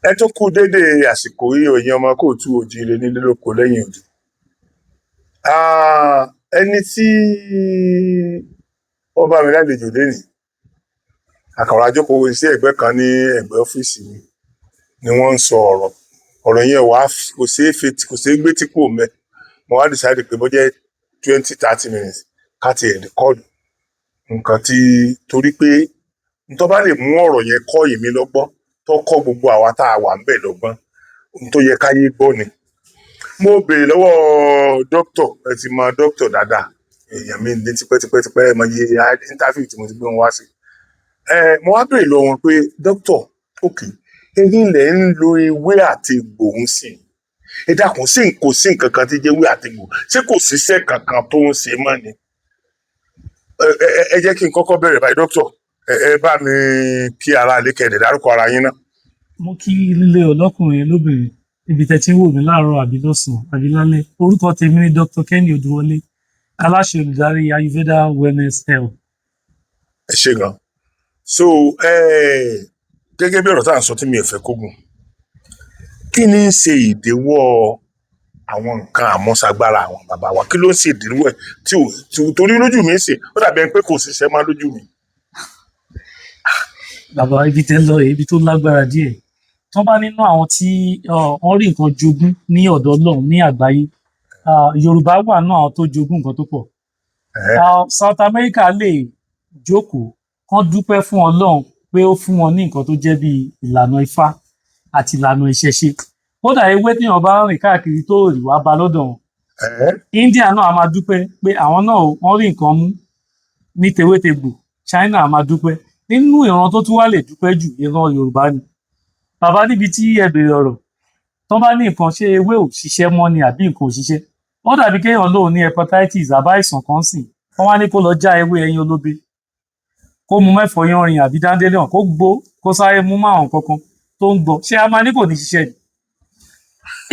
Ẹ tún kú dédé àsìkò yìí, ẹ̀yin ọmọ káàárọ̀ oòjíire nílé lóko lẹ́yìn odi. Ẹni tí ó bá mi lálejò lénìí, àkàrà àjókòó sí ẹ̀gbẹ́ kan ní ẹ̀gbẹ́ ọ́fíìsì mi ni wọ́n ń sọ ọ̀rọ̀. Ọ̀rọ̀ yẹn wàá kò ṣeé fetí, kò ṣeé gbé tí kò mẹ́. Mo wá decide pé bó jẹ́ 20, 30 minutes ká tiẹ̀ record nǹkan tí, torí pé n tó bá lè mú ọ̀rọ̀ yẹn kọ́ èmi lọ́gbọ́n, tó kọ́ gbogbo àwa tá a wà ńbẹ̀ lọ́gbọ́n, ohun tó yẹ káyé gbọ́ ni. Mo béèrè lọ́wọ́ dókítà. Ẹ ti mọ dókítà dáadáa, èèyàn mi ní tipẹ́tipẹ́tipẹ́. Ẹ mọ iye interview tí mo ti gbé wọn wá sí. Ẹ mo wá béèrè lọ́wọ́ wọn pé, "Dókítà, ok, ẹ̀yin lẹ ń lo ewé àti egbò ń sìn. Ẹ dákun, sí kò sí nǹkan kan tí jẹ́ ewé àti egbò? Ṣé kò síṣẹ́ kankan tó ń ṣe mọ́ ni?" Ẹ jẹ́ kí n kọ́kọ́ bẹ̀rẹ̀ báyìí. Dókítà, ẹ bá mi kí ara ilé, kẹ́ ẹ dẹ̀ dárúkọ ara yín náà. Mo kí lílé ọlọ́kùnrin, lóbìnrin, níbi tẹ́ tí ń wò mí láàárọ̀ àbí lọ́sàn-án àbí lálẹ́. Orúkọ tèmi ni Dr. Kenny Odúwọlé, aláṣẹ olùdarí Ayurveda Wellness Health. Ẹ ṣe gan. So gẹ́gẹ́ bí ọ̀rọ̀ tá à ń sọ tí mi ò fẹ́ kógun, kí ni ń ṣe ìdíwọ́ àwọn nǹkan àmúṣagbára àwọn bàbá wa? Kí ló ń ṣe ìdíwọ́ ẹ̀ tí ò torí lójú mi ń ṣe ó dàbí ẹni pé kò ṣiṣẹ́ mọ́ lójú mi? Bàbá, ibi tẹ́ ń lọ yìí, ibi tó lágbára díẹ̀. Tó bá nínú àwọn tí wọ́n rí nǹkan jogún ní ọ̀dọ̀ Ọlọ́run ní àgbáyé, Yorùbá wà nínú àwọn tó jogún nǹkan tó pọ̀. South America lè jókòó kán dúpẹ́ fún Ọlọ́run pé ó fún wọn ní nǹkan tó jẹ́ bí ìlànà Ifá àti ìlànà ìṣẹ̀ṣe. Kódà ewé téèyàn bá ń rìn káàkiri tó rí wá bá lọ́dọ̀ wọn. India náà a máa dúpẹ́ pé àwọn náà wọ́n rí nǹkan mú ní tewétegbò. China a máa dúpẹ́. Nínú ìran tó tún wá lè dúpẹ́ jù, ìran Yorùbá ni. Bàbá, níbi tí ẹ bèrè ọ̀rọ̀, tán bá ní nǹkan ṣé ewé ò ṣiṣẹ́ mọ́ ni àbí nǹkan ò ṣiṣẹ́, ó dàbí kéèyàn lóun ní hepatitis àbá àìsàn kan sìn, wọ́n wá ní kó lọ já ewé ẹyin olóbe, kó mu mẹ́fọ̀ọ́ yanrìn àbí dandelion, kó gbó, kó sáré mú máwọn kankan tó ń gbọ́. Ṣé a máa ní kò ní ṣiṣẹ́ ni?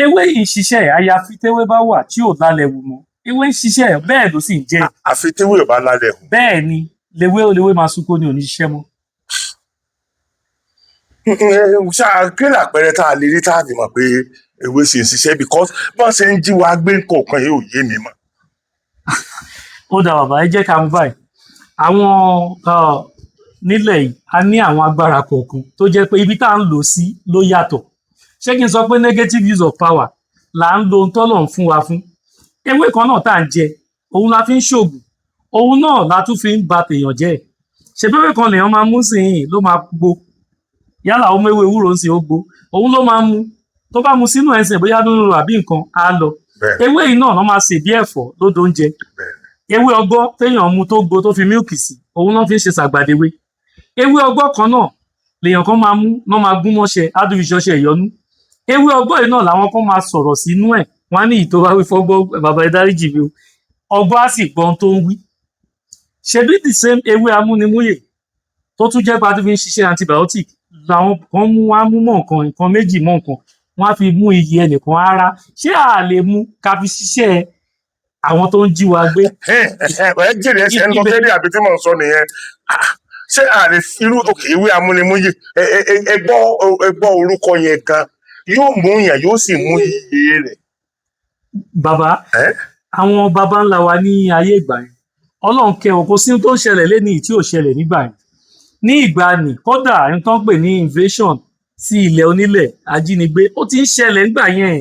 Ewé yìí ń ṣiṣẹ́, àyàfi téwé bá wà tí ò lálẹ́ wù mọ́. Ewé ń ṣiṣẹ́, bẹ́ẹ̀ ló sì ń jẹ́. Àfi téwé ò bá lálẹ́ hù. Bẹ́ẹ̀ ni, lewé ó lewé máa sunkún ní ò ní ṣiṣẹ́ mọ́. Ṣáà kí làpẹẹrẹ tá a lè rí tá a fi mọ̀ pé ewé ṣe ń ṣiṣẹ́? Because bọ́n ṣe ń jí wa gbé nǹkan yìí ò yé mi mọ́. Ó dà bàbá, ẹ jẹ́ ká mú báyìí. Àwọn nílẹ̀ yìí, a ní àwọn agbára kọ̀ọ̀kan tó jẹ́ pé ibi tá à ń lò sí ló yàtọ̀. Ṣé kí n sọ pé negative use of power là ń lo ohun tọ́lọ̀ ń fún wa fún? Ewé kan náà tá à ń jẹ, òun la fi ń ṣoògùn, òun náà la tún fi ń ba tèèyàn jẹ́. Ṣèbéwé kan lèèyàn máa mú sí yìí ló máa gbó. Yálà ó mú ewé ewúro ń sìn, ó gbó, òun ló máa mú. Tó bá mu sínú ẹsẹ̀, bóyá nínú àbí nǹkan á lọ. Ewé yìí náà ló máa sè bí ẹ̀fọ́ lódò oúnjẹ. Ewé ọgbọ́ téèyàn mu tó gbó, tó fi milk sí, òun náà fi ń ṣe sàgbàdéwé. Ewé ọgbọ́ kan náà lèèyàn kan máa mú náà máa gún mọ́ṣẹ, á tún fi ṣọṣẹ ìyọnú. Ewé ọgbọ́ yìí náà làwọn kan máa sọ̀rọ̀ sínú ẹ̀, wọ́n á ní ìtò bá wí fọ́gbọ́. Bàbá, ẹ dáríjì mi o, ọgbọ́ á sì gbọ́ ohun tó ń wí. Ṣebí the same ewé amúnimúyè tó tún jẹ́ pé a tún fi ń ṣiṣẹ́ antibiotic làwọn kan mú, wá mú mọ́ nǹkan, nǹkan méjì mọ́ nǹkan, wọ́n á fi mú iyì ẹnìkan ara. Ṣé a lè mú ká fi ṣiṣẹ́ àwọn tó ń jí wa gbé? Ẹ ẹ jèrè ẹsẹ ń lọ tẹ́lẹ̀ àbí tí mò ń sọ nìyẹn. Ṣé a lè irú òkè ìwé amúnimúyè? Ẹ gbọ́, ẹ gbọ́ orúkọ yẹn gan, yóò mú yàn, yóò sì mú iye rẹ̀. Bàbá, àwọn baba ńlá wa ní ayé ìgbà yẹn, Ọlọ́run kẹ́ wọn. Kò sí ohun tó ń ṣẹlẹ̀ lénìí tí ò ṣẹlẹ̀ nígbà yẹn. Ní ìgbà nì, kódà ẹni tó ń pè ní invasion sí ilẹ̀ onílẹ̀, ajínigbé, ó ti ń ṣẹlẹ̀ nígbà yẹn.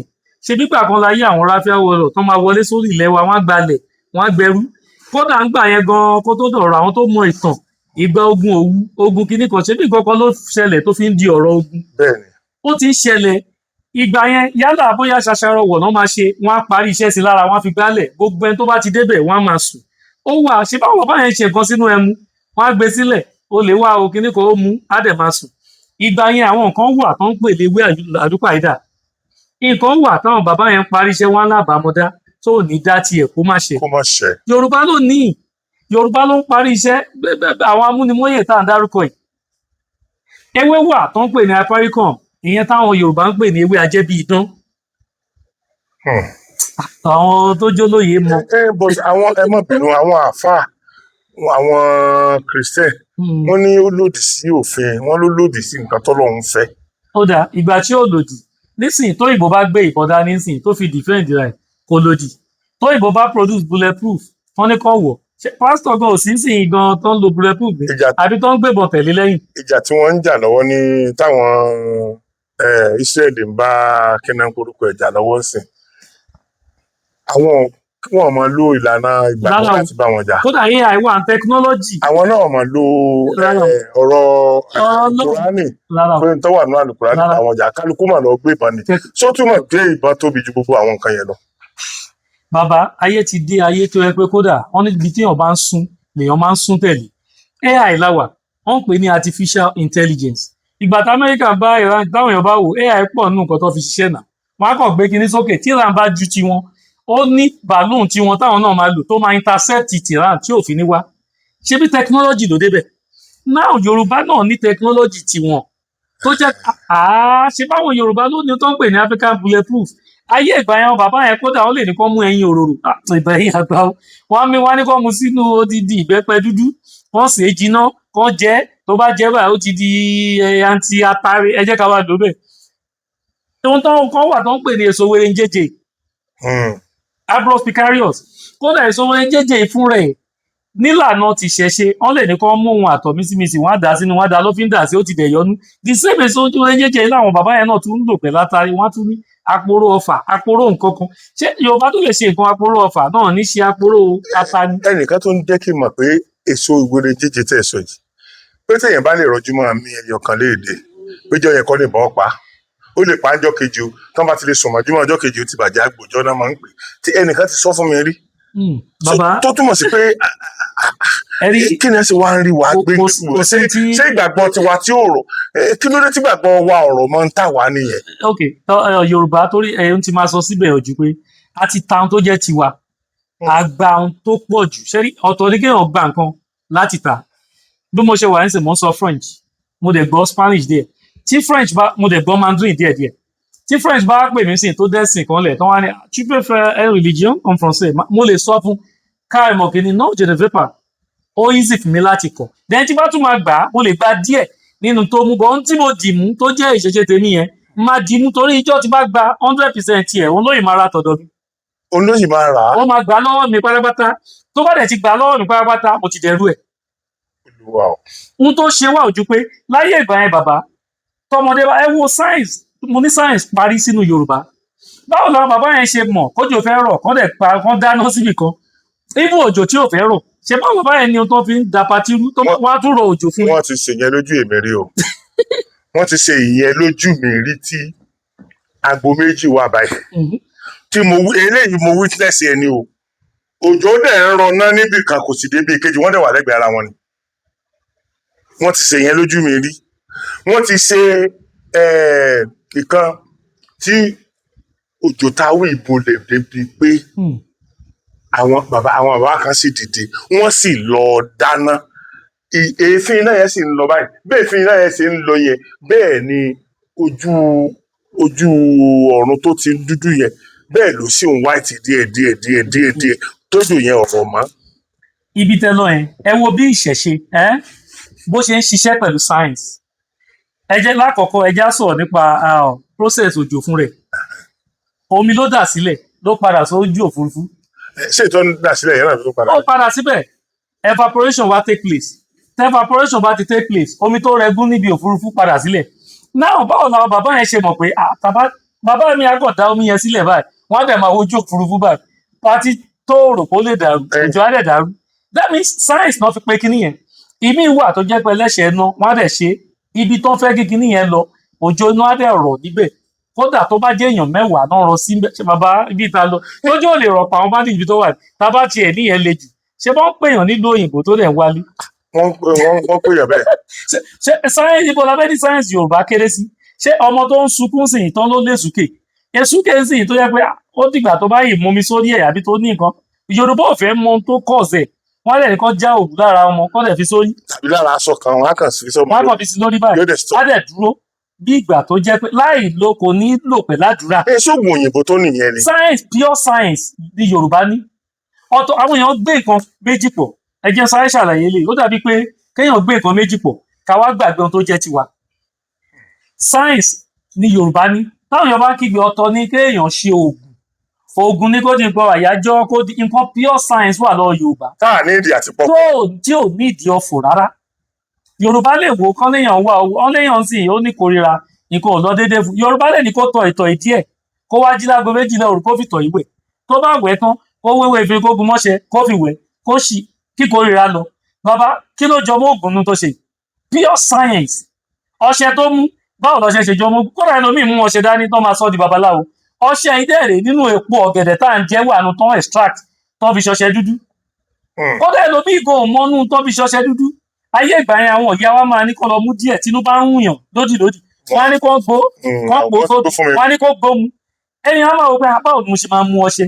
Ṣe nígbà kan láyé àwọn raffia warrior tó máa wọlé sórí ilẹ̀ wa, wọ́n á gbalẹ̀, wọ́n á gbẹrú. Kódà ńgbà yẹn gan, kó tó dọ̀rọ̀ àwọn tó mọ ìtàn ìgbà ogun Òwu, ogun kìíní kan, ṣe bí nǹkan kan ló ṣẹlẹ̀ tó fi ń di ọ̀rọ̀ ogun. Ó ti ń ṣẹlẹ̀ ìgbà yẹn. Yálà bóyá ṣaṣarọ wọ̀ náà máa ṣe, wọ́n á parí iṣẹ́ sí lára, wọ́n á fi gbálẹ̀. Gbogbo ẹni tó bá ti débẹ̀, wọ́n á máa sùn. Ó wà ṣe báwọn bàbá yẹn ṣe nǹkan sínú ẹmu, wọ́n á gbé sílẹ̀, ó lè wá o kíní kan, ó mú, á dẹ̀ máa sùn. Ìgbà yẹn, àwọn nǹkan wà tó ń pè léwé àdúpàídà. Nǹkan wà táwọn bàbá yẹn ń parí iṣẹ́ wọn lábàámọ́dá tó ò ní dá tiẹ̀ kó má ṣe. Kó má ṣe. Yorùbá ló ní, Yorùbá ló ń parí iṣẹ́. Àwọn amúnimóyè tá à ń dárúkọ yìí, ewé wà tó ń pè ní hypericum, ìyẹn táwọn Yorùbá ń pè ní ewé ajẹ́bí idán. Àwọn tó jólóye mọ. Ẹ but àwọn, ẹ má bínú, àwọn àáfàá, àwọn Christian, wọ́n ní ó lòdì sí òfin, wọ́n ló lòdì sí nǹkan tọ́lọ́run fẹ́. Ó dà, ìgbà tí ó lòdì nísìnyí, tóyìnbó bá gbé ìbọn dání nísìnyí tó fi defend rẹ̀, kò lòdì. Tóyìnbó bá produce bulletproof, wọ́n ní kàn wọ̀. Ṣé pásítọ̀ gan ò sí nísìnyí gan tó ń lo bulletproof ní Ìjà àbí tó ń gbébọn tẹ̀lé lẹ́yìn? Ìjà tí wọ́n ń jà lọ́wọ́ ní táwọn Israel ń bá kíná korúkọ ìjà lọ́wọ́ sí, àwọn wọn máa lo ìlànà ìgbàgbọ́ Rárá o. láti bá wọn jà. Kódà AI wà ní technology. Àwọn náà máa lo Rárá o. ọ̀rọ̀ Ọlọ́run. Kùránì Rárá o. pé tó wà nínú àlùkùránì Rárá. bá wọn jà. Kálukú mà lọ gbé ìbọn ni. Só túmọ̀ pé ìbọn tóbi ju gbogbo àwọn nǹkan yẹn lọ? Bàbá, ayé ti dé ayé tó yẹ pé kódà wọn níbi téèyàn bá ń sún lèèyàn máa ń sún tẹ̀lé. AI láwà, wọ́n ń pè ní artificial intelligence. Ìgbà tí Amẹ́ríkà bá Iran, táwọn èèyàn bá wò, AI pọ̀ nínú nǹkan tó fi ṣiṣẹ́ náà. Wọ́n á kàn gbé kinní sókè. Tí Iran bá ju tiwọn, ó ní balloon tiwọn táwọn náà máa lò tó máa intercept ti Iran tí ò fi ní wá. Ṣé bí technology ló débẹ̀? Now, Yorùbá náà ní technology tiwọn tó jẹ́ àá ṣe. Báwọn Yorùbá ló ní tó ń pè ní African bulletproof. Ayé ìgbà yẹn, bàbá yẹn, kódà ó lè ní kó mú ẹyin òróró. Ah, ìgbà yẹn àgbà o, wọn á mi wọn á ní kó mu sínú odidi ìbẹ́pẹ dúdú, wọ́n sè é jiná, kó jẹ́. Tó bá jẹ́ báyìí, ó ti di anti atare. Ẹ jẹ́ ká wá lò bẹ́ẹ̀. Ohun tó kọ́ wà tó ń pè ní èso wéré-ń-jẹjẹ, Abrus precario. Kódà èso wéré-ń-jẹjẹ fún rẹ̀, nílànà ti ṣẹ̀ṣe, wọ́n lè ní kó mú ohun àtọ̀ mísímísì, wọ́n á dà sínú, wọ́n á dà ló fi ń dà sí, ó ti dẹ̀ yọnu. The same èso wéré-ń-jẹjẹ láwọn bàbá yẹn náà tún ń lò pẹ̀lú atari. Wọ́n á tún ní aporó ọfà, aporó nǹkan kan. Ṣé Yorùbá tó lè ṣe nǹkan aporó ọfà náà ní ṣe aporó ata ni? Ẹnìkan tó ń jẹ́ kí n mọ̀ pé èso ìwéré jíjẹ tẹ̀ sọ yìí, pé téèyàn bá lè rọjú máa mí ẹyọ kan léèdè, péjọ yẹn kọ́ lè bọ́ pa, ó lè pa ọjọ́ kejì o. Tí wọ́n bá ti lè sùn mọ́júmọ́ ọjọ́ kejì, ó ti bàjẹ́. Àgbòjọ́ náà máa ń pè tí ẹnìkan ti sọ fún mi rí. Bàbá, tó túmọ̀ sí pé ẹ rí kí ni ẹ sì wá ń rí wa gbé? Kò sí tí Ṣé ìgbàgbọ́ tiwa tí ò rò, kí ló dé tí ìgbàgbọ́ wa ọ̀rọ̀ máa ń tà wá nìyẹn? Ok, Yorùbá, torí ẹ ń ti máa sọ síbẹ̀ ojú pé a ti ta ohun tó jẹ́ tiwa, a gba ohun tó pọ̀ jù. Ṣé rí, ọ̀tọ̀ ní kéèyàn gba nǹkan láti tà. Bí mo ṣe wà nísìnyí, mo ń sọ French, mo dẹ̀ gbọ́ Spanish díẹ̀. Tí French bá, mo dẹ̀ gbọ́ Mandarin díẹ̀ díẹ̀. Tí French bá pè mí sìn tó dẹ́sìn kan lẹ̀ tó wá ní, "Tu peux faire une religion en français?" Mo lè sọ fún káàmọ̀ kìíní, "Non, je ne veux pas." Ó easy fún mi láti kọ̀. Then tí bá tún máa gbà á, mo lè gba díẹ̀ nínú tó mú bọ́. Ohun tí mo dì mú tó jẹ́ ìṣẹ̀ṣe tèmi yẹn máa dì mú, torí ìjọ tí bá gba 100% tiẹ̀, òun lóyìn máa ra tọ̀dọ̀ mi. Òun ló sì máa rà á. Ó máa gbà á lọ́wọ́ mi pátápátá. Tó bá dẹ̀ ti gbà á lọ́wọ́ mi pátápátá, mo ti dẹrú ẹ̀. Olúwa o. Ohun tó ṣe wà ojú pé láyé ìgbà yẹn, bàbá, tọmọdé bá ẹ wo science, mo ní science parí sínú Yorùbá. Báwo làwọn bàbá yẹn ṣe mọ̀ kójò fẹ́ rọ̀, kán dẹ̀ pa, kán dáná síbì kan, even òjò tí ò fẹ́ rọ̀? Ṣe báwọn bàbá yẹn ni ohun tó fi ń da patirú tó wọ́n á tún rọ òjò fún Wọ́n ti ṣe ìyẹn lójú èmi rí o. Wọ́n ti ṣe ìyẹn lójú mi rí tí aago 2 wà báyìí tí mo eléyìí mo witness ẹni o. Òjò dẹ̀ ń rọná níbì kan, kò sì débi ìkejì, wọ́n dẹ̀ wà lẹ́gbẹ̀ẹ́ ara wọn ni. Wọ́n ti ṣe ìyẹn lójú mi rí. Wọ́n ti ṣe ìkan tí òjò táwí ìbolẹ̀ débi pé àwọn bàbá kan sì dìde, wọ́n sì lọ dáná. Èéfín iná yẹn sì ń lọ báyìí. Bẹ́ẹ̀ èéfín iná yẹn sì ń lọ yẹn, bẹ́ẹ̀ ni ojú ọ̀run tó ti ń dúdú yẹn, bẹ́ẹ̀ ló sì ń white díẹ̀ díẹ̀ díẹ̀ díẹ̀ díẹ̀, tójú yẹn ọ̀rọ̀ mọ́. Ibi tẹ lọ yẹn, ẹ wo bí ìṣẹ̀ṣe ẹ bó ṣe ń ṣiṣẹ́ pẹ̀lú science. Ẹ jẹ́ lákọ̀ọ́kọ́ ẹ já sọ̀rọ̀ nípa process òjò fún rẹ̀. Omi ló dà sílẹ̀, ló padà sójú òfurufú. Ṣé ìtọ́ ń dà sílẹ̀ yẹn náà tó padà? Ó padà síbẹ̀, evaporation wá take place. Tí evaporation bá ti take place, omi tó rẹgún níbi òfurufú padà sílẹ̀ náà. Báwo làwọn bàbá yẹn ṣe mọ̀ pé, ah, bàbá mi á kàn dá omi yẹn sílẹ̀ báyìí, wọ́n á dẹ̀ máa wojú òfurufú báyìí, party tó rò pé ó lè dàrú, òjò á dẹ̀ dàrú? That means science náà fi pé kíní yẹn. Ìmí wà tó jẹ́ pé ẹlẹ́ṣẹ̀ náà, wọ́n á dẹ̀ ṣe ibi tó ń fẹ́ kí kíní yẹn lọ, òjò náà á dẹ̀ rọ̀ níbẹ̀. Kódà tó bá jẹ́ èèyàn 10 náà rọ sí ṣe, bàbá, ibi ìta lọ lójú ò lè rọ̀ pa àwọn bá ní ibi tó wà. Tá a bá tiẹ̀ níyẹn le jù, ṣé wọ́n ń pèèyàn nílùú òyìnbó tó dẹ̀ ń wálé? Wọ́n pè yàn bẹ́ẹ̀. Ṣe science, ibo la fẹ́ ní science Yorùbá kéré sí? Ṣé ọmọ tó ń sunkún sí ìtàn ló lè súkè èsúkè sí, tó yẹ pé ó dìgbà tó bá yìí mumi sórí ẹ̀ àbí tó ní nǹkan? Yorùbá ò fẹ́ mọ ohun tó cause ẹ̀, wọ́n lè kọ́ já òwú lára ọmọ kọ́ dẹ̀ fi sórí. Tàbí lára aṣọ kan, wọn á kàn sí sọmọ. Wọ́n á kàn fi sí lórí báyìí. Yóò dẹ̀ stop. Á dẹ̀ dúró bí ìgbà tó jẹ́ pé láì lo, kò ní lò pẹ̀lú àdúrà. Ẹ ṣoògùn òyìnbó tó nìyẹn ni. Science, pure science ní Yorùbá ní. Ọ̀tọ̀, àwọn èèyàn gbé nǹkan méjì pọ̀. Ẹ jẹ́ sáré ṣàlàyé lè. Ó dàbí pé kéèyàn gbé nǹkan méjì pọ̀, ká wá gbàgbé ohun tó jẹ́ tiwa. Science. Ní Yorùbá ní táwọn èèyàn bá ń kígbe, ọ̀tọ̀ ní kéèyàn ṣe oògùn, oògùn ní kó di nǹkan àyájọ́, kó di nǹkan. Pure science wà lọ́wọ́ Yorùbá Tá à ní ìdí àti pọ̀. Tó tí ò ní ìdí ọ̀fọ̀ rárá. Yorùbá lè wò kán léèyàn wá owó kán léèyàn sì ó ní kórìíra, nǹkan ò lọ déédéé fún. Yorùbá lè ní kó tọ ìtọ̀ ìdí ẹ̀, kó wá jí láago 12 òru, kó fi tọ̀ ìwẹ̀. Tó bá wẹ̀ tán, kó wéwé ìfi, kó gun mọ́ṣẹ, kó fi wẹ̀, kó ṣì kí kórìíra lọ. Bàbá, kí ló jọ mọ́ ògùn nu tó ṣe? Pure science. Ọṣẹ tó mú, báwo lọṣẹ ṣe jọ mọ́? Kódà ẹlòmíì mú ọṣẹ dání tó máa sọ di babaláwo. Ọṣẹ ìdẹ́rẹ̀ nínú èpo ọ̀gẹ̀dẹ̀ tá à ń jẹ wà nù tán extract tán fi ṣọṣẹ dúdú. Kódà ẹlòmíì gan ò mọnú tán fi ṣọṣẹ dúdú. Ayé ìgbà yẹn, àwọn ìyá wa máa ní kó lọ mú díẹ̀, tínú bá ń rùyàn lódì lódì, wọn á ní kó gbó, kó pò Àwọn ó, tó fún mi. wọn á ní kó gbómu. Ẹni á máa wò pé, báwo ni mo ṣe máa mú ọṣẹ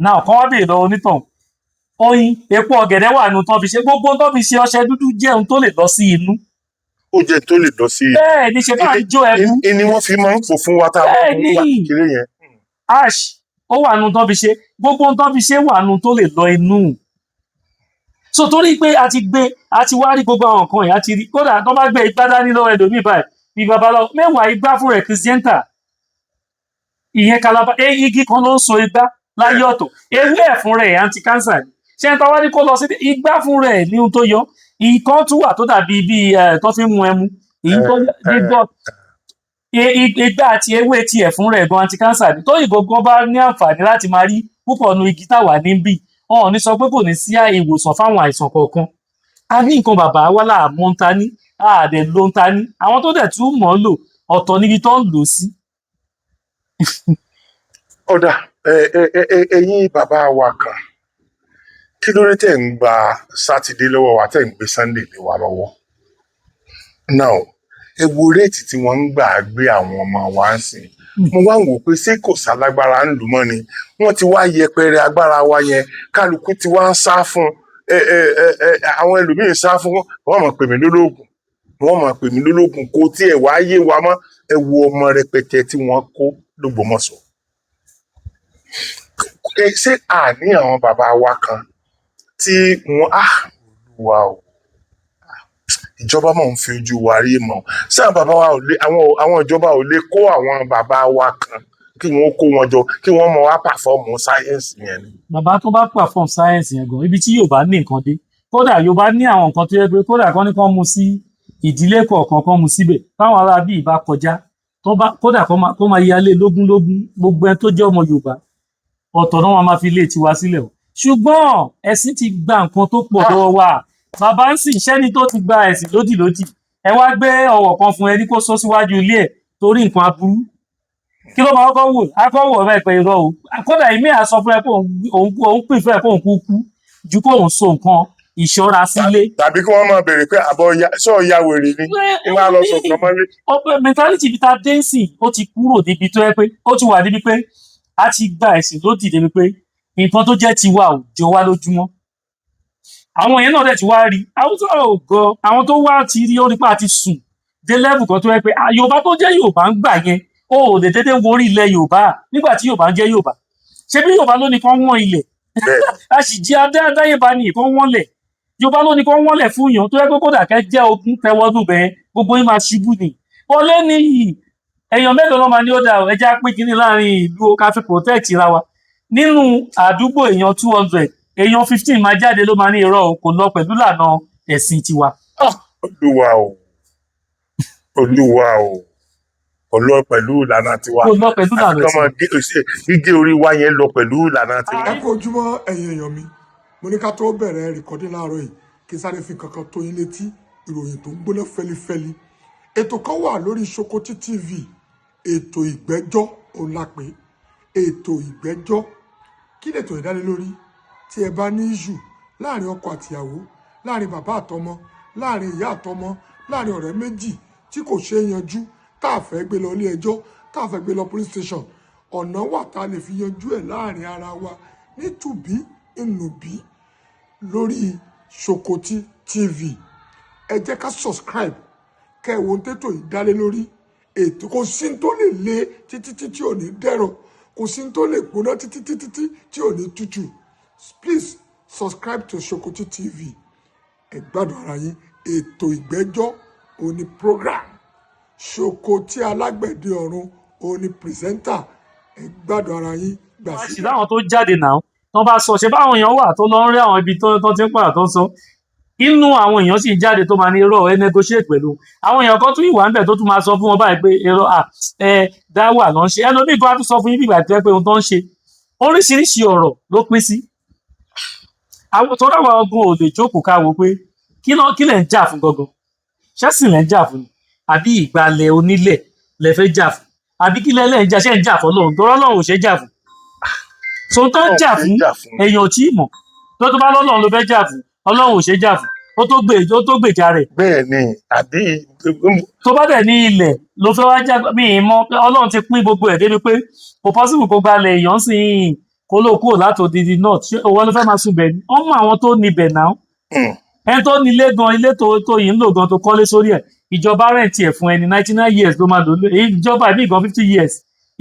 náà? Kán wá béèrè lọ́wọ́ onítàn. Oyin, èpo ọ̀gẹ̀dẹ̀ wà nù tán fi ṣe. Gbogbo tán fi ṣe ọṣẹ dúdú jẹ́ ohun tó lè lọ sí inú. Ó jẹ́ tó lè lọ sí. Bẹ́ẹ̀ ni ṣe bá ń jó ẹbu. Ni wọ́n fi máa ń fò fún wa tá a Bẹ́ẹ̀ máa ń ni. wà kékeré yẹn. Ash ó wà nù tán fi ṣe. Gbogbo ohun tán fi ṣe wà nù tó lè lọ inú. So torí pé a ti gbé, a ti wá rí gbogbo àwọn nǹkan yìí, a ti rí. Kódà tó bá gbé igbá dání lọ́wọ́ ẹlòmíì báyìí bí babaláwo mẹ́wàá, igbá fún rẹ̀ kìrìsìẹ́ntà ìyẹn kalaba e, igi kan ló ń so igbá láyé ọ̀tọ̀, ewé ẹ̀ fún rẹ̀ anti cancer ni. Ṣé ń tọ́wá ní kó lọ sí igbá fún rẹ̀ ní ohun tó yọ. Ìkan tún wà tó dàbí bíi ẹ̀ tó fi ń mu ẹmu, èyí tó gbígbọ́ igbá àti ewé tiẹ̀ fún rẹ̀ gan anti cancer ni. Tóyìnbó gan bá ní àǹfààní láti máa rí púpọ̀ nu igi táwa níbí, wọn ò ní sọ pé kò ní sí ìwòsàn fáwọn àìsàn kọ̀ọ̀kan. A ní nǹkan, bàbá wa láàmú ń ta ní àdẹ̀ ló ń ta ní. Àwọn tó dẹ̀ tún mọ̀ ọ́ lò, ọ̀tọ̀ níbi tó ń lò sí. Ọ̀dà ẹ ẹ ẹ ẹ ẹ̀yin bàbá wa kan, kí ló dé tẹ̀ ń gba Sátidé lọ́wọ́ wa, tẹ̀ ń gbé Sunday lé wa lọ́wọ́? Now, ẹ wo rate tí wọ́n ń gbà gbé àwọn ọmọ wa ń sìn. Mo wá ń wò pé ṣé kò sálágbára ń lù mọ́ ni? Wọ́n ti wá yẹpẹrẹ agbára wa yẹn, kálukú ti wá ń sá fún ẹ ẹ ẹ ẹ àwọn ẹlòmíín sá fún wọn, máa pè mí lólógùn, wọ́n máa pè mí lólógùn. Kó tiẹ̀ wá yé wa mọ́. Ẹ wo ọmọ rẹpẹtẹ tí wọ́n kó l'Ógbómọ̀ṣọ́. Ẹ ṣé àní àwọn bàbá wa kan tí wọ́n á Olúwa o, ìjọba máa ń fi ojú wa rí mọ́. Ṣé àwọn bàbá wa ò lè, àwọn ìjọba ò lè kó àwọn bàbá wa kan, kí wọ́n kó wọn jọ, kí wọ́n mọ wá perform science yẹn ni? Bàbá, tó bá perform science yẹn gan, ibi tí Yorùbá ní nǹkan dé, kódà Yorùbá ní àwọn nǹkan tó yẹ pé kódà kán ní kán mú sí ìdílé kọ̀ọ̀kan, kán mú síbẹ̀, táwọn ará bíi bá kọjá tó bá, kódà kó máa yálé lógúnlógún, gbogbo ẹni tó jẹ́ ọmọ Yorùbá ọ̀tọ̀ náà, wọn máa fi ilé tiwa sílẹ̀ o. Ṣùgbọ́n ẹ̀sìn ti gba nǹkan tó pọ̀ lọ́wọ́ wa. Bàbá ń sìn sẹ́ni tó ti gba ẹ̀sìn lódìlódì. Ẹ wá gbé ọwọ́ kan fún ẹ ní kó sọ síwájú ilé ẹ̀ torí nǹkan aburú, kí ló máa kọ́kọ́ wò? Akọ́ wò ọ̀rẹ́ pé irọ́ o. Kódà ìmí à sọ fún ẹ pé òun pìfẹ́ kó òun kú kú ju kó òun so nǹkan ìṣọ́ra sílé. Tàbí kí wọ́n máa béèrè pé àbọ̀ ṣọ́ ya wèrè ni kí wọ́n á lọ sọ nǹkan mọ́lé. Ọpẹ mentality ibi tá a dé sí, ó ti kúrò níbi tó yẹ pé ó ti wà níbi pé a ti gba ẹ̀sìn lódì débi pé nǹkan tó jẹ́ tiwa ò jọ wá lójúmọ́. Àwọn yẹn náà dẹ̀ ti wá rí Haúsá ò gan, àwọn tó wá ti rí, ó rí pé a ti sùn dé level kan tó yẹ pé Yorùbá tó jẹ́ Yorùbá ń gbà yẹn, ó ò lè dédé worí ilẹ̀ Yorùbá nígbà tí Yorùbá ń jẹ́ Yorùbá. Ṣé bí Yorùbá ló ní kán wọ́n ilẹ̀? A sì jí adáyébá ní ìkan wọ́n lẹ̀. Yorùbá ló ní kán wọ́n lẹ̀ fún yàn tó yẹ pé kódà kẹ́ jẹ́ ogun tẹwọ́dún bẹ́ẹ̀, gbogbo yín máa ṣubú ni. Wọlé ní yìí, èèyàn mélòó ló máa ní ó dà? Ẹ jẹ́ á pín kínní láàrin ìlú, ká fi protect ra wa. Nínú àdúgbò èèyàn 200, èèyàn 15 máa jáde ló máa ní irọ́ o, kò lọ pẹ̀lú ìlànà ẹ̀sìn tiwa. Olúwa o, Olúwa o, kò lọ pẹ̀lú ìlànà tiwa. Kò lọ pẹ̀lú ìlànà Àti kọ́ tiwa. máa gígé orí wa yẹn lọ pẹ̀lú ìlànà tiwa. Ẹ kú ojúmọ́, ẹ̀yin èèyàn mi. Mo ní ká tó bẹ̀rẹ̀ record láàárọ̀ yìí, kí n sáré fi kankan tó yín létí, ìròyìn tó ń gbóná fẹlifẹli. Ètò kan wà lórí Sokoti TV, ètò ìgbẹ́jọ́. Ó la pé ètò ìgbẹ́jọ́. Kí lètò ìdánilórí? Tí ẹ bá ní issue láàrin ọkọ àtìyàwó, láàrin bàbá àtọmọ, láàrin ìyá àtọmọ, láàrin ọ̀rẹ́ méjì tí kò ṣeé yanjú, tá a fẹ́ gbé lọ ilé ẹjọ́, tá a fẹ́ gbé lọ police station, ọ̀nà wà tá a lè fi yanjú ẹ̀ láàrin ara wa nítùbí ìnùbí lórí Sokoti TV. Ẹ jẹ́ ká subscribe, kẹ́ ẹ wo ohun tètò yìí dálé lórí. Ètò kò sí ní tó lè le títí tí ò ní dẹ̀rọ̀, kò sí ní tó lè gbóná títí títí tí ò ní tútù. Please subscribe to Sokoti TV. Ẹ gbádùn ara yín. Ètò ìgbẹ́jọ́ òní program. Ṣòkòtí Alágbẹ̀dẹ Ọ̀run òun ni presenter. Ẹ gbádùn ara yín gbà Wá sí síbẹ̀. láwọn tó jáde náà tó bá sọ ṣe báwọn èèyàn wà tó lọ ń rí àwọn ibi tó ti ń pààrọ̀ tó ń sọ inú àwọn èèyàn sì ń jáde tó máa ní irọ́, ẹ negotiate pẹ̀lú àwọn èèyàn kan tún ìwà ń bẹ̀ tó tún máa sọ fún wọn báyìí pé irọ́ à ẹ dá wà lọ́n ṣe. Ẹlòmíì kan á tún sọ fún yín bí ìgbà tó yẹ pé ohun tó ń ṣe, oríṣiríṣi ọ̀rọ̀ ló pín sí. Àwọn tó dáwà ọgbọ́n ò lè jókòó ká wo pé kí lẹ̀ ń jà fún gangan? Ṣẹ́sìn lẹ̀ ń jà fún ni, àbí ìgbàlẹ̀ onílẹ̀ lẹ fẹ́ jà fún, àbí kí lẹ lẹ̀ ń jà? Ṣẹ́ ń jà fún Ọlọ́run? Tó rọ́lọ́run ò ṣe jà fún. So tó ń jà fún jà fún èèyàn ò tí ì mọ̀. Tó bá lọ́lọ́run ló fẹ́ jà fún, Ọlọ́run ò ṣe jà fún, ó tó gbèjà rẹ̀. Bẹ́ẹ̀ ni, àbí? Tó bá dẹ̀ ní ilẹ̀ ló fẹ́ wá jà, mí ì mọ̀ pé Ọlọ́run ti pín gbogbo ẹ̀ débi pé kò possible kó gbalẹ̀ èèyàn sí i kó ló kúrò láti odidi north. Ṣé òwò ló fẹ́ máa sùn bẹ̀ ni? Wọ́n mú àwọn tó níbẹ̀ náà. Ẹni tó nílé gan, ilé tó yìí ń lò gan, tó kọ́lé sórí ẹ̀, ìjọba rent ẹ̀ fún ẹni, 99 years ló máa lò lé ìjọba, ìmí gan 50 years.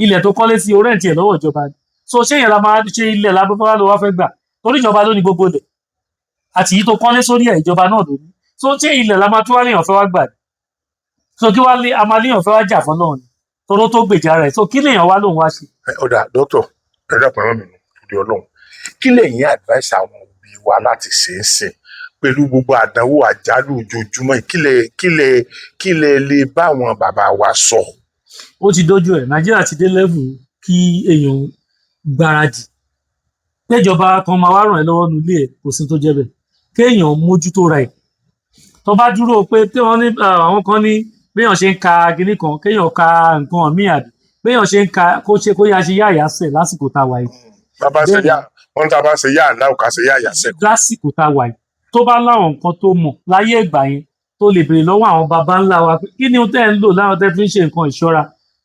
Ilẹ̀ tó kọ́lé sí, o rent ẹ̀ lọ́wọ́ ìjọba ni. So ṣé yẹn la máa ṣe? Ilẹ̀ la bá ló wá fẹ́ gbà torí ìjọba ló ní gbogbo ilẹ̀ àti èyí tó kọ́lé sórí ẹ̀, ìjọba náà ló ní. So ṣé ilẹ̀ la máa tún wá léèyàn fẹ́ wá gbà ni? So kí wá lé a máa léèyàn fẹ́ wá jà fún náà ni toró tó gbèjà rẹ̀? So kí léèyàn wá lóun wá ṣe? Ọ̀dà dókítà, ẹ dákun, ẹ má bínú torí Ọlọ́run. Kí lẹ̀yin advice àwọn òbí wa láti ṣe é sìn pẹ̀lú gbogbo àdánwò àjálù ojoojúmọ́ yìí? Kí lẹ lè bá àwọn bàbá wa sọ? Ó ti dójú ẹ̀. Nàìjíríà ti dé level kí èèyàn gbáradì péjọba kan máa wá ràn ẹ́ lọ́wọ́ nílé ẹ̀, kò sí tó jẹ́ bẹ́ẹ̀. Kéèyàn mójútó ra ẹ̀, tó bá dúró pé tí wọ́n ní àwọn kan ní béèyàn ṣe ń ka kinní kan, kéèyàn ka nǹkan míì, àbí béèyàn ṣe ń ka kó ṣe kó yá ṣe yá àyàsẹ̀ lásìkò tá a wà yìí. Bàbá ṣe yá wọn tá a bá ṣe yá àláwò ká ṣe yá àyàsẹ. Lásìkò tá a wà yìí, tó bá láwọn nǹkan tó mọ̀ láyé ìgbà yẹn tó lè béèrè lọ́wọ́ àwọn baba ńlá wa pé kí ni ohun tẹ́ ń lò láwọn tẹ́ fi ń ṣe nǹkan ìṣọ́ra,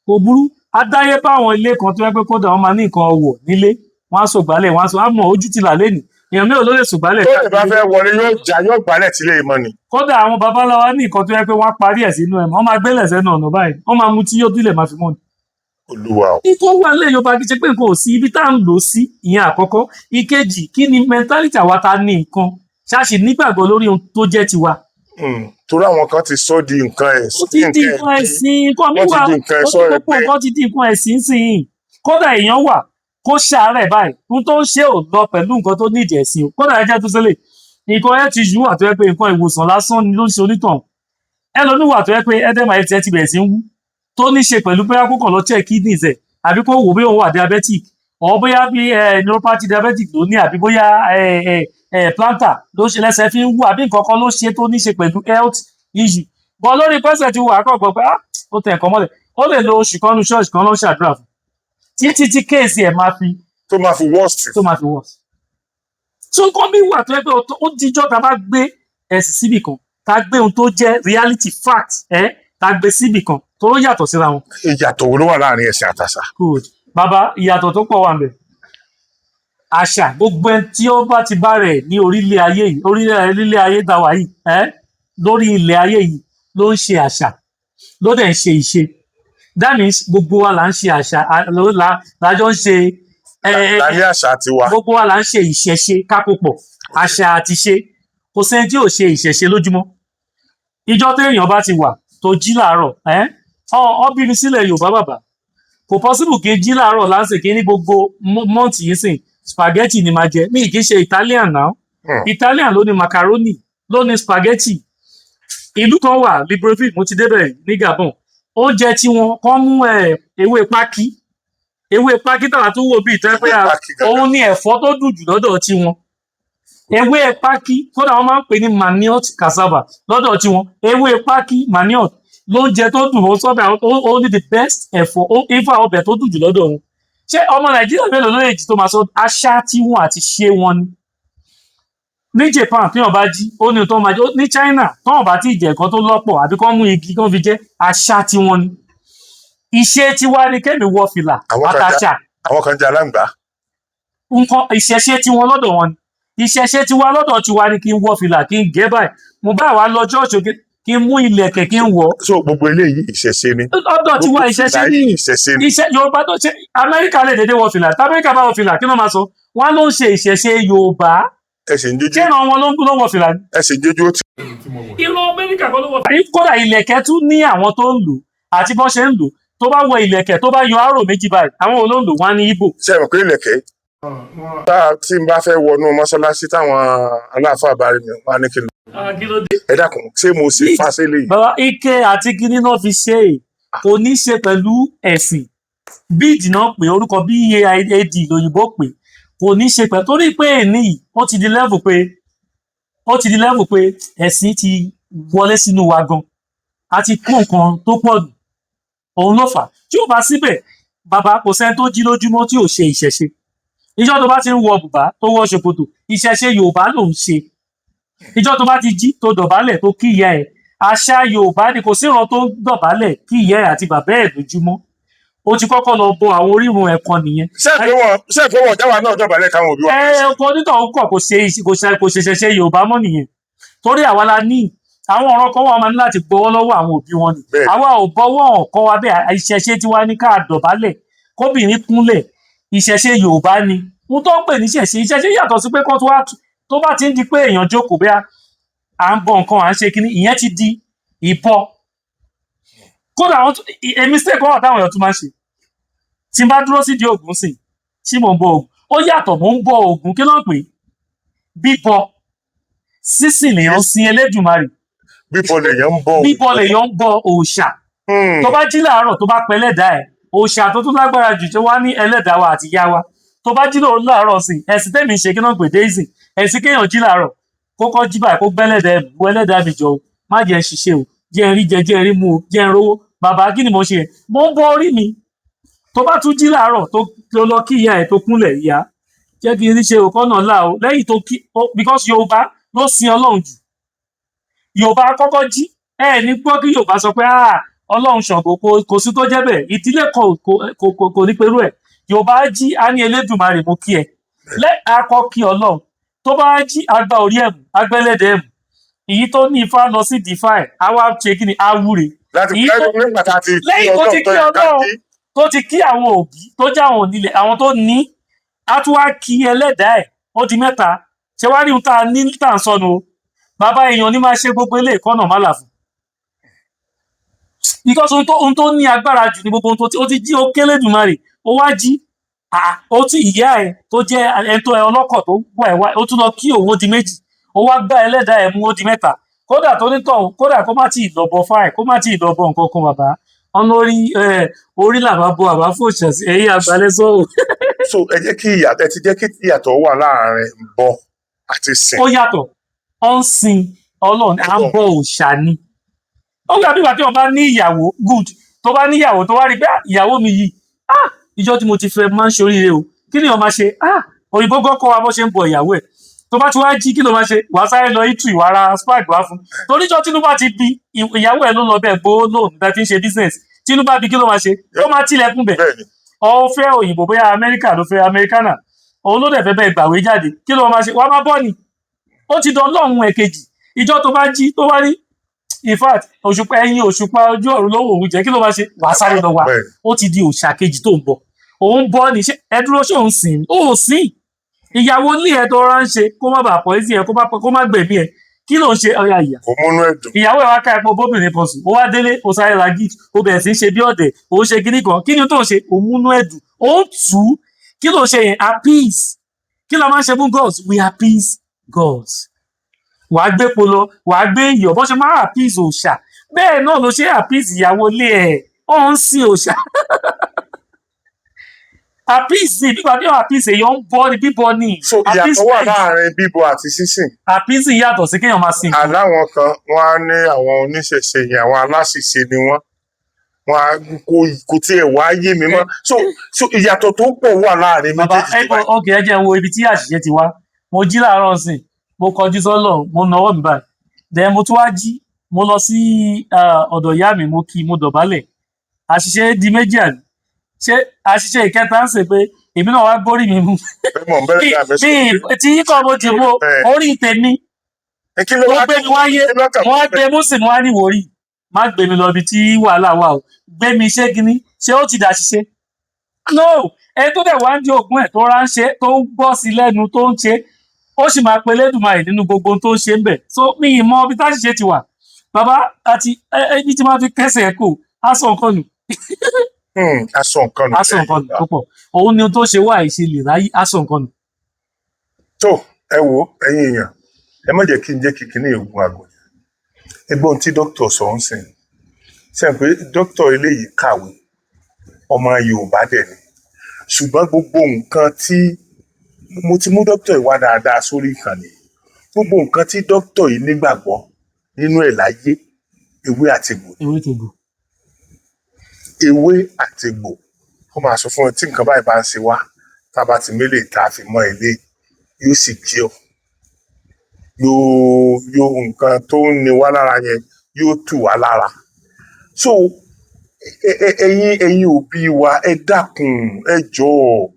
kò burú. Adáyébá àwọn ilé kan tó yẹ pé kódà wọ́n máa ní nǹkan ọwọ̀ nílé, wọ́n á sògbálẹ̀, wọ́n á sọ àmọ́ ojú ti là lẹ́nìí, èèyàn mélòó ló lè sògbálẹ̀ Tó lè bá fẹ́ wọlé, yóò já, yóò gbálẹ̀ tílé ìmọ̀ ni. Kódà àwọn baba ńlá wa ní nǹkan tó yẹ pé wọ́n á parí ẹ̀ sínú ẹ̀, wọ́n máa gbélẹ̀ sẹ́nu ọ̀nà báyìí, wọ́n máa mutí yóò dílé máa fi mọ́ ni. Olúwa o. Ikú wà nílẹ̀ Yorùbá, kì í ṣe pé nǹkan ò sí ibi tá à ń lò sí. Ìyẹn àkọ́kọ́. Ìkejì, kí ni mentality àwa ta ní nǹkan ṣáàṣì nígbàgbọ́ lórí ohun tó jẹ́ tiwa? Torí àwọn kan ti sọ di nǹkan Ó ti ẹ̀sìn. di nǹkan ẹ̀sìn, nǹkan mi Wọ́n ti wà. di nǹkan Ó ti ẹ̀sọ́ rẹ̀ gbogbo pé nǹkan ti di nǹkan ẹ̀sìn sí i. Kódà èèyàn wà kó ṣàárẹ̀ báyìí, ohun tó ń ṣe ò lọ pẹ̀lú nǹkan tó nídìí ẹ̀sìn o. Kódà ẹjẹ́ tó ṣẹlẹ̀, nǹkan health issue wà tó yẹ pé nǹkan ìwòsàn lásán ni ló ń ṣe onítàn. Ẹlòmíì wà tó yẹ pé edema ẹ̀ ti bẹ̀rẹ̀ sí ń wú, tó ní ṣe pẹ̀lú bóyá kó kàn lọ check kidneys ẹ̀, àbí kó wò bóyá òun wà diabetic, or bóyá bí neuropathy diabetic ló ní, àbí bóyá plantar ló ṣe lẹ́sẹ̀ fi ń wú, àbí nǹkan kan ló ṣe tó ní ṣe pẹ̀lú health issue bọ́ lórí pẹ́sẹ̀ tí wà kọ̀ gbọ́ pé ah, ó tẹ nǹkan mọ́lẹ̀, ó lè lo oṣù kan nu ṣọ́ọ̀ṣì kan ló ń ṣàdúrà fún títí tí case ẹ̀ máa fi tó máa fi worst. Tó máa fi worse. So nǹkan bí wà tó yẹ pé ó díjọ́ tá a bá gbé ẹ̀sìn síbì kan, tá a gbé ohun tó jẹ́ reality fact ẹ̀, tá a gbé síbì kan tó yàtọ̀ síra wọn. Ìyàtọ̀ wo ló wà láàrin ẹ̀sìn àtàṣà? Good, bàbá, ìyàtọ̀ tó pọ̀ wà ń bẹ̀. Àṣà, gbogbo ẹni tí ó bá ti bá rẹ̀ ní orílẹ̀ ayé yìí, orílẹ̀ ayé tá a wà yìí ẹ́, lórí ilẹ̀ ayé yìí ló ń ṣe àṣà, ló dẹ̀ ń ṣe ìṣe. That means gbogbo wa là ń ṣe àṣà, lájọ ń ṣe La ní àṣà tiwa. Gbogbo wa là ń ṣe ìṣẹ̀ṣe kápòpọ̀ àṣà àti ṣe. Kò sẹ́ni tí ò ṣe ìṣẹ̀ṣe lójúmọ́. Ìjọ téèyàn bá ti wà tó jí láàárọ̀ ẹ́, ọ bí mi sílẹ̀ Yorùbá, bàbá, kò possible kí n jí láàárọ̀ láǹsì kí ní gbogbo month yìí sìn, spaghetti ni máa jẹ. Mi kì í ṣe Italian now. Italian ló ní macaroni, ló ní spaghetti. Ìlú kan wà, Libreville, mo ti débẹ̀ ní Gabon. Oúnjẹ tí wọn kàn mú ẹ, ewé pákí, ewé pákí tàbí tó wò bíi ìtọ́ pé Ewé pákí gangan. Òun ní ẹ̀fọ́ tó dùn jù lọ́dọ̀ tiwọn, ewé pákí. Kódà wọ́n máa ń pè ní manioc cassava lọ́dọ̀ tiwọn. Ewé pákí, manioc, lóúnjẹ tó dùn. Ó sọ́bẹ̀ àwọn ó ní the best ẹ̀fọ́, ó ifá ọbẹ̀ tó dùn jù lọ́dọ̀ wọn. Ṣé ọmọ Nàìjíríà mélòó ló lè jí tó máa sọ àṣà tiwọn àti ṣe wọn ni? Ní Japan, tí wọn bá jí, ó ní tó máa jẹ. Ní China, tí wọn bá tí ì jẹ nǹkan tó lọ́pọ̀, àbí kán mú igi kán fi jẹ, àṣà tiwọn ni. Ìṣe tiwa ni kẹ́mi wọ fìlà Àwọn kan àtàṣà. Àwọn kan jẹ aláǹgbá. Nǹkan ìṣẹ̀ṣe tiwọn lọ́dọ̀ wọn ni. Ìṣẹ̀ṣe tiwa lọ́dọ̀ tiwa ni kí n wọ fìlà, kí n gẹ́ báyìí, mo bá wa lọ ṣọ́ọ̀ṣì, kí n mú ilẹ̀kẹ̀, kí n wọ̀. So gbogbo eléyìí ìṣẹ̀ṣe ni. Lọ́dọ̀ tiwa, Gbogbo ìṣẹ̀ṣe fìlà ni. yìí ìṣẹ̀ṣe ni. Iṣẹ́ Yorùbá tó ṣe Amẹ́ríkà lè dédé wọ fìlà. Tí Amẹ́ríkà bá wọ fìlà, kí ló máa sọ? Wọn ló ń ṣe ìṣẹ̀ṣe Yorùbá. Ẹsẹ̀ ń jójú. Ṣé ìran wọn ló ń wọ fìlà ni? Ẹsẹ̀ ń jójú ó ti. Ìran Amẹ́ríkà kọ́ ló wọ fìlà. Kódà ilẹ̀kẹ̀ tún ní àwọn tó ń lò. Àti bọ́n ṣe ń lò, tó bá wọ ìlẹ̀kẹ̀, tó bá yọ arrow méjì báyìí, àwọn olóńlò wọn ní Ìgbò. Ṣé ẹ mọ̀ pé ìlẹ̀kẹ̀ tá tí n bá fẹ́ wọnú mọ́ṣáláṣí, táwọn aláàfáà bá rí mi, wọn á ní kí n lọ. Kí ló dé? Ẹ dákun, ṣé mo ṣe fásélè yìí? Bàbá, ike àti kíní náà fi ṣe é, kò ní ṣe pẹ̀lú ẹ̀sìn. Bead náà pé orúkọ bead lòyìnbó pé kò ní ṣe pẹ̀lú, torí pé èní yìí ó ti di level pé ẹ̀sìn ti wọlé sínú wa gan, a ti kó nǹkan tó pọ̀ jù. Òun ló fà á tí ò bá síbẹ̀. Bàbá, kò sẹ́ni tó jí lójúmọ́ tí ò ṣe ìṣẹ̀ṣe. Ìjọ́ tó bá ti ń wọ bùbá, tó wọ ṣòkòtò, ìṣẹ̀ṣe Yorùbá ló ń ṣe. Ìjọ́ tó bá ti jí, tó dọ̀bálẹ̀, tó kí ìyá ẹ̀, àṣà Yorùbá ni. Kò sí ìran tó ń dọ̀bálẹ̀ kí ìyá ẹ̀ àti bàbá ẹ̀ lójúmọ́. Ó ti kọ́kọ́ lọ bọ àwọn orírun ẹ̀ kan nìyẹn. Ṣé ẹ pé wọn jáwa náà dọ̀bálẹ̀ káwọn òbí wa? Ẹ ọkọ onítọ̀hún kọ̀, kò ṣe kò ṣe ṣẹ̀ṣẹ̀ Yorùbá mọ́ nìyẹn, torí àwa la ní àwọn ọ̀rọ̀ kan wà, máa ní láti gbọ́wọ́ lọ́wọ́ àwọn òbí wọn ni. Àwa ò bọ́wọ́ ọ̀kọ́ wa bẹ́ẹ̀. Ìṣẹ̀ṣe tiwa ní ká dọ̀bálẹ̀, kóbìnrin kúnlẹ̀, ìṣẹ̀ṣe Yorùbá ni. Ohun tó ń pè ní ìṣẹ̀ṣe, ìṣẹ̀ṣe yàtọ̀ sí pé kó tó wá tó bá ti ń di pé èèyàn jókòó, bóyá à ń bọ nǹkan, à ń ṣe kíní, ìyẹn ti di ìbọ. Kódà àwọn mistake kan wà táwọn èèyàn tún máa ń ṣe. Tí n bá dúró sídìí Ògún sìn, tí mò ń bọ Ògún, ó yàtọ̀. Mò ń bọ Ògún, kí ló ń pè é? Bíbọ. Sísìn lèèyàn sin Elédùmarè. Bíbọ lèèyàn ń bọ. Bíbọ lèèyàn ń bọ òòṣà. Tó bá jí láàárọ̀, tó bá pẹ́ ẹlẹ́dàá ẹ̀, òòṣà tó tún lágbára jù tó wá ní ẹlẹ́dàá wa àti ìyá wa. Tó bá jí láàárọ̀ sí, ẹ̀sìn tẹ́mi ń ṣe, kí náà pè déìsì, ẹ̀sìn kéèyàn jí láàárọ̀, kó kọ́ jí báyìí, kó gbẹ́lẹ́dàá ẹ̀ mú, ẹlẹ́dàá mi jọ o, má jẹ́ ń ṣiṣẹ́ o, jẹ́ ń rí jẹ, jẹ́ ń rí mu o, jẹ́ ń rówó. Bàbá, kí ni mo ṣe? Mo ń bọ orí mi. Tó bá tún jí láàárọ̀, tó lọ kí ìyá ẹ̀, tó kúnlẹ̀, ìyá, jẹ́ kí n rí ṣe o, kọ́nà là o. Lẹ́yìn tó kí, because Yorùbá ló sin Ọlọ́run jù. Yorùbá kọ́kọ́ jí, ẹ ní gbọ́ kí Yorùbá sọ pé, ah, Ọlọ́run Ṣàngó. Kò sí tó jẹ́ bẹ́ẹ̀. Ìdílé kan kò ní perú ẹ̀. Yorùbá jí, á ní Elédùmarè, mo kí ẹ lẹ́ akọ kí Ọlọ́run. Tó bá jí, agbá orí ẹ̀mú, agbẹ́lẹ́dẹ̀ ẹ̀mú, èyí tó ní ifá lọ sí dífá ẹ̀, á wá ṣe kí ni, á wúre. Láti Èyí tó nígbà tá a ti kí lẹ́yìn tó ti Ọlọ́run tó kí yẹ ká Ọlọ́run, kí, tó ti kí àwọn òbí tó jẹ́ àwọn onílẹ̀, àwọn tó ní, á tún wá kí ẹlẹ́dàá ẹ̀, ó di mẹ́ta. Ṣé wá rí ohun tá a ní tá à ń sọnù o? Bàbá, èèyàn ní máa ṣe gbogbo ilé ìkọ́nà má là fún, because ohun tó ní agbára jù ní gbogbo ohun tó ti ó ti jí, ó kélé dùmarè, ó wá jí, ah, ó tún ìyá ẹ tó jẹ́ ẹni tó ẹ ọlọ́kọ̀ tó wà ẹ wá, ó tún lọ kí òun, ó di méjì. Ó wá gbá ẹlẹ́dàá ẹ mú, ó di mẹ́ta. Kódà tó ní tọ̀hún, kódà kó má tíì lọ bọ fáì, kó má tíì lọ bọ nǹkan kan, bàbá ọ̀nà orí ẹ, orí làbá bọ àbá fòṣà sí ẹ̀yìn àgbálẹ̀ sọ̀rọ̀. So ẹ jẹ́ kí ìyàtọ̀, ẹ ti jẹ́ kí ìyàtọ̀ wà láàrin bọ àti sìn. Ó yàtọ̀. Ó ń sin Ọlọ́run, à ń bọ òòṣà ni. Ó gbà bí ìgbà tí wọn bá ní ìyàwó good, tó bá ní ìyàwó, tó wá rí pé, ah, ìyàwó mi yìí, ah, ìjọ tí mo ti fẹ́ máa ń ṣoríire o, kí ni wọn máa ṣe? Ah, òyìnbó gan kọ́ wa bó ṣe ń bọ ìyàwó ẹ̀. Tó bá ti wá jí, kí ló máa ṣe? Wàá sáré lọ ìtù ìwà ara spag wá fún, torí ìjọ tínú bá ti bí ìyàwó ẹ̀, ló ń lọ bẹ́ẹ̀ gbowó lóun nígbà tí ń ṣe business. Tínú bá bí, kí ló máa ṣe? Ó máa tilẹ̀kùn bẹ̀. Ọ fẹ́ òyìnbó, bóyá Amẹ́ríkà ló fẹ́, Amẹ́ríkánà òun ló dẹ̀ fẹ́ bẹ́ẹ̀ gbàwé jáde, kí ló máa ṣe? Wàá máa bọ́ ni. Ó ti dán lọ́hùn. Ẹ̀kejì, ìjọ tó bá jí, tó bá rí, in fact, òṣùpá, ẹyin òṣùpá ojú ọ̀run ló wò ó jẹ́, kí ló máa ṣe? Wàá sáré lọ wá. Ó ti di òòṣà kejì tó ń bọ̀, òun bọ́ ni. Ṣé ẹ dúró, ṣé òun sìn? Ó ò sìn. Ìyàwó ilé ẹ tó rán ṣe kó má bàa pọ̀ sí ẹ, kó má gbẹ̀mí ẹ, kí ló ń ṣe? Ọ̀yà ìyá Kò múnú ẹ̀ dùn. Ìyàwó ẹ wá ká epo bóbìnrin kan sùn, ó wá délé, ó sáré ra gift, ó bẹ̀rẹ̀ sí í ṣe bí ọ̀dẹ̀, ó ń ṣe kíní kan. Kí ni tó ń ṣe? Ó múnú ẹ̀ dùn, ó ń tù ú. Kí ló ń ṣe yẹn? Appease. Kí la máa ń ṣe fún gods? We appease gods. Wàá gbé po lọ, wàá gbé iyọ̀. Bó ṣe máa appease òòṣà, bẹ́ẹ̀ náà ló ṣe appease ìyàwó ilé ẹ̀. Ó ń sin òòṣà. Appease ni bíbá bí wọ́n appease èèyàn, ń bọ́ ni, bíbọ ni. So ìyàtọ̀ wà Appeasement. láàrin bíbọ àti sísìn. Appeasing yàtọ̀ sí kéèyàn máa sin nǹkan. Aláwọn kan, wọn á ní àwọn oníṣẹ̀ṣe yẹn, àwọn aláṣìṣe ni wọ́n. Wọn á kò tiẹ̀ wá yé mi mọ́. So ìyàtọ̀ tó pọ̀ wà láàrin Bàbá, méjèèjì ẹ tó báyìí. Ok, ẹ jẹ́ n wo ibi tí àṣìṣe ti wá. Mo jí láàárọ̀ sìn, mo kọjú sọ́lọ̀, mo nawọ́ mi báyìí, then mo tún wá jí, mo lọ sí ọ̀dọ̀ ìyá mi, mo kí, mo dọ̀bálẹ̀. Àṣìṣe di méjì, àbí? Ṣé àṣìṣe ìkẹta ń ṣe pé èmi náà wá gbórí mi mú? Bẹ́ẹ̀ mọ̀ bẹ́ẹ̀ ní àmì Bí tí kò mo ti mú orí tèmi ẹ kí ló tó wá gbé mi wáyé, kí ló kàn mo wá gbé mú sì, mo wá ní ìwòrí, má gbé mi lọ ibi tí wàhálà wà o, gbé mi ṣé kíní, ṣé ó ti dàṣìṣe? No. Ẹni tó dẹ̀ wá ń di ògùn ẹ̀, tó ránṣẹ́, tó ń gbọ́ sí lẹ́nu, tó ń ṣe, ó sì máa pe Elédùmarè nínú gbogbo ohun tó ń ṣe ń bẹ̀. So mi ì mọ ibi táṣìṣe ti wà, bàbá. Àti ibi tí máa fi kẹsẹ̀ kù. Á sọ nǹkan nù. Aṣọ nǹkan nù. Á sọ nǹkan nù tó pọ̀. Òun ni ohun tó ṣe wá ìṣe lè ráyè, á sọ nǹkan nù. Tó, ẹ wo, ẹ̀yin èèyàn, ẹ má jẹ́ kí n jẹ́ kí kinní ogun àgọ. Ẹgbọ́n tí dókítà sọ ń sìn ṣe pé dókítà eléyìí kàwé, ọmọ Yorùbá dẹ̀ ni, ṣùgbọ́n gbogbo nǹkan tí mo ti mú dókítà yìí wá dáadáa sórí ìkànnì, gbogbo nǹkan tí dókítà yìí nígbàgbọ́ nínú ẹ̀ láyé, ewé àti egbò. Ewé tegbò. Ewé àti egbò. Ó máa sọ fún ẹ tí nǹkan báyìí bá ń ṣe wá, tá a bá ti mélè tá a fi mọ ilé, yóò sì kí ọ, yóò nǹkan tó ń ni wá lára yẹn yóò tù wá lára. So ẹ̀yin òbí wa, ẹ dákun, ẹ jọ̀ọ́,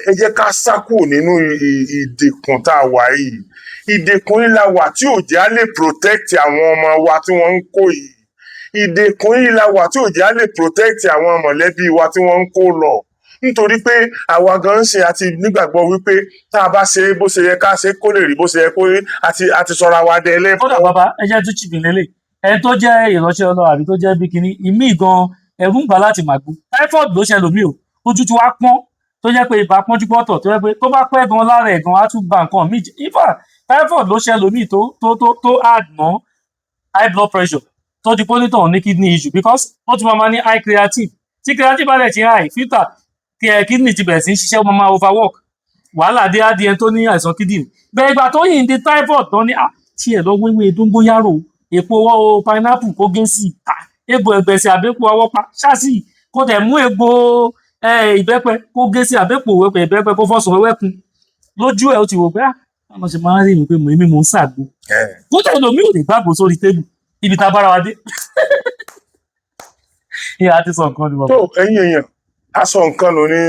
ẹ jẹ́ ká sá kúrò nínú ìdèkùn tá a wà yìí. Ìdèkùn yìí la wà tí ò jẹ́ á lè protect àwọn ọmọ wa tí wọ́n ń kó yìí. Ìdèkùn yìí la wà tí ò jẹ́ á lè protect àwọn mọ̀lẹ́bí wa tí wọ́n ń kó lọ, nítorí pé àwa gan ń ṣe àti nígbàgbọ́ wípé tá a bá ṣe bó ṣe yẹ ká ṣe kó lè rí bó ṣe yẹ kó rí, àti sọra wa dẹ ẹlẹ́fọ́. Kódà bàbá, ẹ jẹ́ tún chip in lélẹ̀. Ẹni tó jẹ́ ìránṣẹ́ Ọlọ́run àbí tó jẹ́ bí kinní ìmí gan, ẹ̀rù ń bà láti màgbó. Typhoid ló ṣẹlòmíì o, ojú tí wàá pọ́n, tó jẹ́ pé ibà pọ́njú pọ́tọ̀, tó jẹ́ pé tó bá pẹ́ gan lára ẹ̀ gan, á tún ba nǹkan míì jẹ́. In fact, typhoid ló ṣẹlòmíì tó add mọ́ high blood pressure, tó di pólítọ̀ ní kidney issue, because ó ti máa ma ní high creatinine. Tí creatinine bá dẹ̀ ti high, filter kí ẹ kidney ti bẹ̀rẹ̀ sí í ṣiṣẹ́, ó máa ma overwork, wàhálà dé, á di ẹni tó ní àìsàn kidney. Bẹ́ẹ̀ ìgbà tó yìí ń di typhoid tán ní tí ẹ̀ lọ wéwé dóngóyárò, èpo ọwọ́ pineapple kó gé sí i, egbò ẹ̀gbẹ̀sì àbẹ́pò awọ́pa ṣáàsì kó tẹ̀ mú egbò ìbẹ́pẹ kó gé sí àbẹ́pò ìbẹ́pẹ kó fọ́sùn wẹ́wẹ́ kun lójú ẹ̀. Ó ti wò pé àwọn ṣe máa ń rí mi pé mo èmi mò ń ṣàgbo. Kódà ẹlòmíì ò lè gbàgbọ́ sórí table ibi tá a bára wa dé. Ìyá ti sọ nǹkan ni bàbá. Tó, ẹ̀yin èèyàn, aṣọ nǹkan ló ní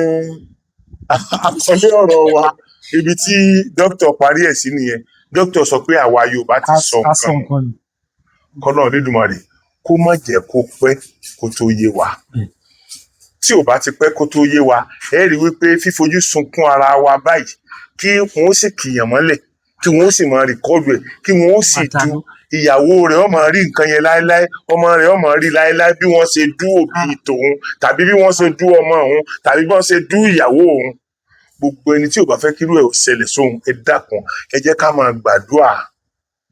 àkọlé ọ̀rọ̀ wa. Ibi tí dókítà parí ẹ̀ sí nìyẹn. Dókítà sọ pé àwa Yorùbá ti sọ a sọ nǹkan. Nǹkan ni. Kọ́nà Olódùmarè kó má jẹ́ kó pẹ́ kó tó yé wa. Tí ò bá ti pẹ́ kó tó yé wa, ẹ rí wípé fífojú sunkún ara wa báyìí, kí wọ́n sì kìyàn mọ́lẹ̀, kí wọ́n sì máa record ẹ̀, kí wọ́n sì Máa du dáná. ìyàwó rẹ̀, ó máa rí nǹkan yẹn láéláé, ọmọ rẹ̀ ó máa rí láéláé, bí wọ́n ṣe dú òbí tòun, tàbí bí wọ́n ṣe dú ọmọ òun, tàbí bí wọ́n ṣe dú ìyàwó òun. Gbogbo ẹni tí ò bá fẹ́ kírú ẹ̀ ò ṣẹlẹ̀ sóhun, ẹ dákun, ẹ jẹ́ ká máa gbàdúrà,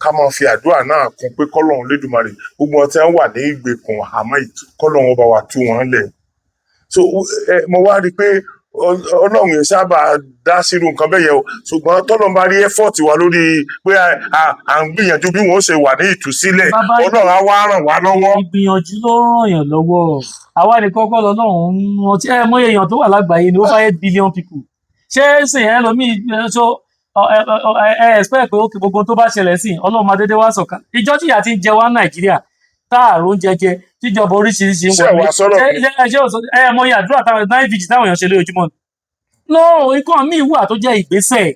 ká máa fi àdúrà náà kún pé kọ́lọ́run Lédùmarè, gbogbo wọn tí wọ́n wà ní ìgbèkùn àmọ́ yìí, kọ́lọ́run ó bá wa tú wọn lẹ̀. So mo wá rí i pé Ọlọ́run yẹn sábà dá sírú nǹkan bẹ́ẹ̀ yẹn o, ṣùgbọ́n tọ́lọ́run bá rí effort wa lórí pé à ń gbìyànjú bí wọ́n ṣe wà ní ìtúsílẹ̀, Bàbá, Ọlọ́run á wá ràn wá lọ́wọ́. Ìgbìyànjú ló ràn yàn lọ́wọ́. Àwa nìkan kọ́ lọ́lọ́run ń rántí. Ẹ mọ̀ èèyàn tó wà lágbàáyé ni, over 8 billion people. Ṣé sìn ẹ lómi so ẹ ẹ expect pé ókè, gbogbo tó bá ṣẹlẹ̀ sí, Ọlọ́run máa dédé wá sọ̀ka ìjọ tí ìyà ti ń jẹ wá Nàìjíríà, tá àrùn jẹjẹ, tíjọba oríṣiríṣi ń Ṣé wọlé. wàá sọ̀rọ̀ ṣé pé ṣé ṣé ẹ mọ̀ iye àdúrà táwọn nine vigil táwọn èèyàn ṣe lójoojúmọ́ ni? No, ikọ̀ míì wà tó jẹ́ ìgbésẹ̀.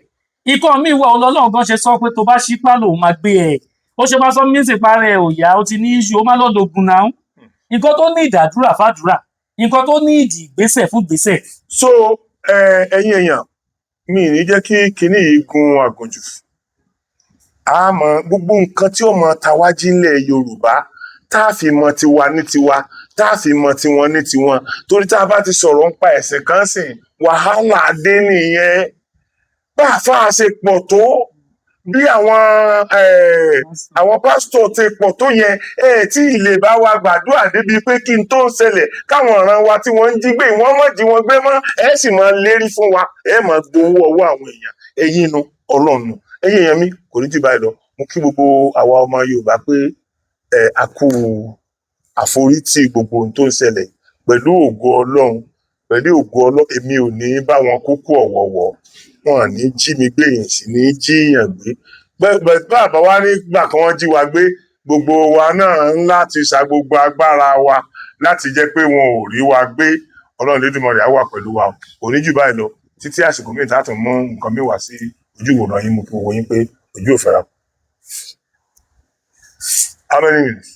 Ikọ̀ míì wà, Ọlọ́run gan ṣe sọ pé tó bá ṣípá lòun máa gbé ẹ̀. Ó ṣe máa sọ mísì parẹ́ ẹ̀, òyà ó ti ní iṣu, ó má lọ́ọ́ lògùn náà. Nǹkan tó ní ìdàdúrà fàdúrà, nǹkan tó ní ìdí ìgbésẹ̀ fún ìgbésẹ̀. So ẹ̀yin èèyàn mi, ní jẹ́ kí kinní yìí gun àgùnjù. A mọ gbogbo nǹkan tí ó mọ tawájí ńlẹ̀ Yorùbá, tá a fi mọ tiwa ní tiwa, tá a fi mọ tiwọn ní tiwọn, torí tá a bá ti sọ̀rọ̀ nípa ẹ̀sìn kan sìn, wàhálà dé nìyẹn. Bá a fà ṣe pọ̀ tó, bí àwọn pásítọ̀ ti pọ̀ tó yẹn, ẹ tí ì lè bá wa gbàdúrà débi pé kí n tó ń ṣẹlẹ̀ káwọn ọ̀ràn wa tí wọ́n ń jí gbé, wọ́n mọ̀ jí wọn gbé mọ́. Ẹ sì máa lérí fún wa, ẹ máa gbowó ọwọ́ àwọn èèyàn. Ẹ̀yin nu Ọlọ́run, ẹ̀yin èèyàn mi, kò ní jù báyìí lọ. Mo kí gbogbo àwa ọmọ Yorùbá pé ẹ a kú àforítì gbogbo ohun tó ń ṣẹlẹ̀. Pẹ̀lú ògo Ọlọ́run, pẹ̀lú ògo Ọlọ́run, èmi ò ní bá wọn kúkú ọ̀wọ̀ọ̀wọ̀. Wọn à ní jí mi gbé, yìí sì ní jíyàn gbé. Bẹ́ẹ̀ bẹ́ẹ̀, bá wa nígbà kan wọ́n jí wa gbé, gbogbo wa náà ń láti sa gbogbo agbára wa láti jẹ́ pé wọn ò rí wa gbé. Ọlọ́run Lédùmarè á wà pẹ̀lú wa o. Kò ní jù báyìí lọ títí àsìkò míì tá a tún mú nǹkan mi wá sí ojú ìwòran yín. Mo fi wo yín pé ojú ò fẹ́ra. How many minutes?